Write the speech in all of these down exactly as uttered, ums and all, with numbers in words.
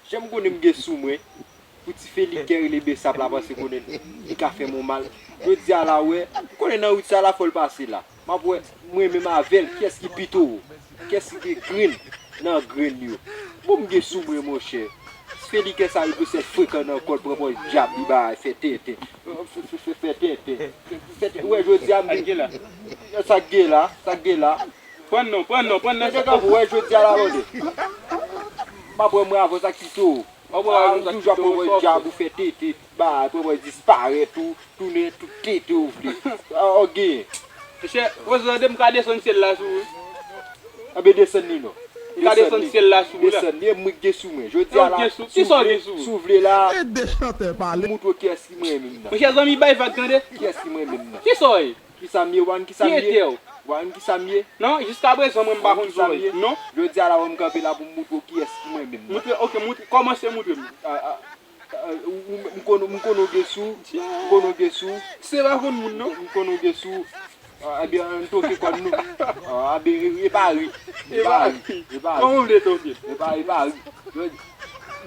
Jan m konnen m gen sou mwen, pou ti Felike rele Besap la, paske konnen li ka fè m yon mal. Jodi a la, wè, m konnen nan wout sa la, fò l pase la. M ap wè, mwen menm avè l, kiyès ki pi towo? Kiyès ki gen grenn nan grenn yo? Bon, m gen sou mwen, monchè. Ti Felike sa yo dwe sèl frekan nan kò l, pran pòz djab, li ba fè tenten. Fè, fè, fè, fè tenten. Fè tenten. Wè, jodi a, m Sa k gen la? Sa k gen la? Sa k gen la? Pran non, pran non, pran non. Mesye, kanpe, wè, jodi a la, tande. M ap wè mwen avè w, sa k pito. Ou toujou ap pran pòz djab ou fè tete, ba, pran pòz disparèt ou, tounen tout tete ou vle. Ou genyen. Mesye, Rozo, tande m ka desann syèl la sou ou wi. Anben desann li non. M ka desann syèl la sou ou la. Desann li, e mwen k gen sou mwen. Jodi a la, si w vle, si w vle la, m montre w kiyès ki mwen menm nan. Monchè, zanmi, bay vag, tande. Kiyès ki mwen menm nan? Kisa w ye? Kisa m ye, Wan, kisa m ye? Ki ete w? Wan, kisa m ye? Non, jiskaprezan mwen m pa konn sa w ye. Non. Jodi a la, wè m kanpe la pou m montre w kiyès ki mwen menm nan. Montre, oke, montre, kòmanse montre m. A, a, a, ou, ou, m konn, m konn ou gen sou, m konn ou gen sou. Se pa konn moun, non. M konn ou gen sou. A, ebyen, ann toke kò n nou. A, ebyen, e, e pa ri. E pa ri. E pa ri. Kòman w vle toke? E pa, e pa ri.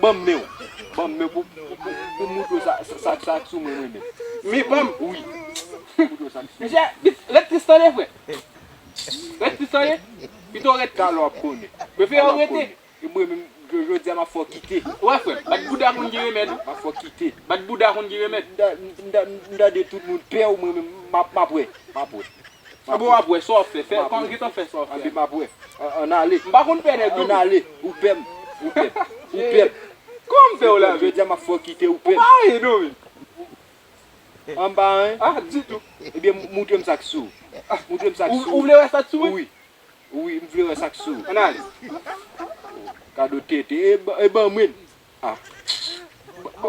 Ban m men w. Ban m men pou, pou, pou, pou m montre w sa, sa, sa, sa k sou mwen, mwen menm. Men ban m. Wi. Montre w sa k sou mwen. Mesye, ret tris tande, frè. Ret tris tande. Pito ret. Talè w ap konnen. Prefere w rete. E mwen menm, jodi a, m ap fè w kite. Wè, frè, bat bouda konn gen remèd. M ap fè w kite. Bat bouda konn gen remèd. M ta, m ta, m ta de tout moun pè w, mwen menm, m ap, m ap wè. M ap wè. Bon, w ap wè sa w ap fè. Fè, kòm gentan fè sa w ap fè. Anben m ap wè. Ann ale. M pa konn pè nèg non. Ann ale. Ou pè m. Ou pè m. Ou pè m. Kòman m fè w la? Jodi a m ap fè w kite, ou pè m. Ou pa anyen non, men. An pa anyen? Ah, ditou. Ebyen, montre m sa k sou ou. Montre m sa k sou ou. Ou vle wè sa k sou mwen? Wi. Wi, m vle wè sa k sou ou. Ann ale. Gade w tete. E, ba- e ban mwen. Ah.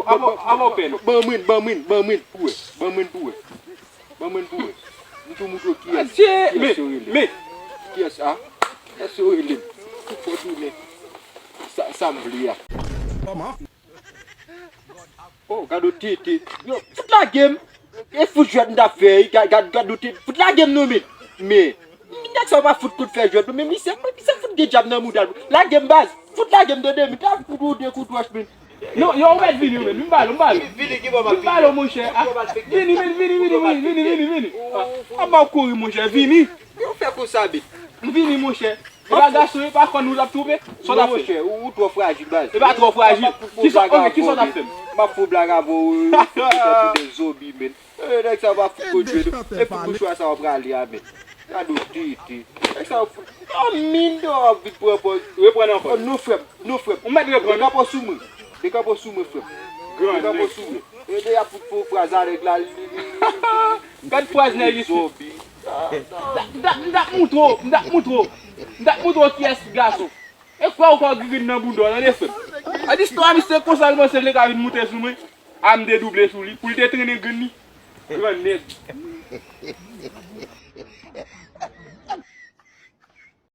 Avan, avan w pè non. Ban mwen, ban mwen, ban mwen pou wè. Ban mwen pou wè. Ban mwen pou wè. M tou montre w kiyès, kiyès yo rele. Men. Kiyès, ah? Kiyès yo rele m? Fò tounen. Sa, sa m vle a. Oh, gade w tete. Yo, fout lage m. E fout jwèt m t ap fè, gad, gad, gad ou te fout lage m non, men. Men, nèg sa yo pa fout konn fè jwèt non, men misye, misye fout gen djab nan mouda l. Lage m baz, fout lage m tande, men ta fout ou de kout wòch, men. Yo, yo, ou mèt vini, ou mèt. Vin ba l, vin ba l. Vini ki bò m ap vini? Vin ba l, monchè. Vini, vini, vini, vini, vini, vini, vini, vini. A, a, m ap kouri, monchè, vini. Yo fè konsa, men. Vini, monchè. E pa gason, e pa kòn ou t ap twoupe? Sa w t ap fè? Monchè, ou, ou twò frajil, baz. E pa twò frajil. Kisa, ok, kisa w t ap fè m? M ap fè w blag avè w, ou fè tounen zonbi, men. E, nèg sa yo pa fout konn jwe, non. E fout bouchwa sa yo prale a, men. Gade w tete. Nèg sa yo fout. Oh, min, non, w ap vin pran pòz. Reprann ankò. Oh, non, frè m, non, frè m. Ou mèt reprann. Dekape w sou mwen. Dekape w sou mwen, frè m. Dekape w sou mwen. E, de y ap fout fè w fraz a nèg la, li, li, li, li, li. Gad fraz nèg isit. Zonbi. M t ap, m t ap, m t ap montre w, m t ap montre w. M t ap montre w kiyès ki gason. E kwè w ka grenn nan bouda w, tande frè m. A istwa misye konsa l panse l te ka vin moute sou mwen. A m te double sou li, pou l te trennen grenn li. Grannèg.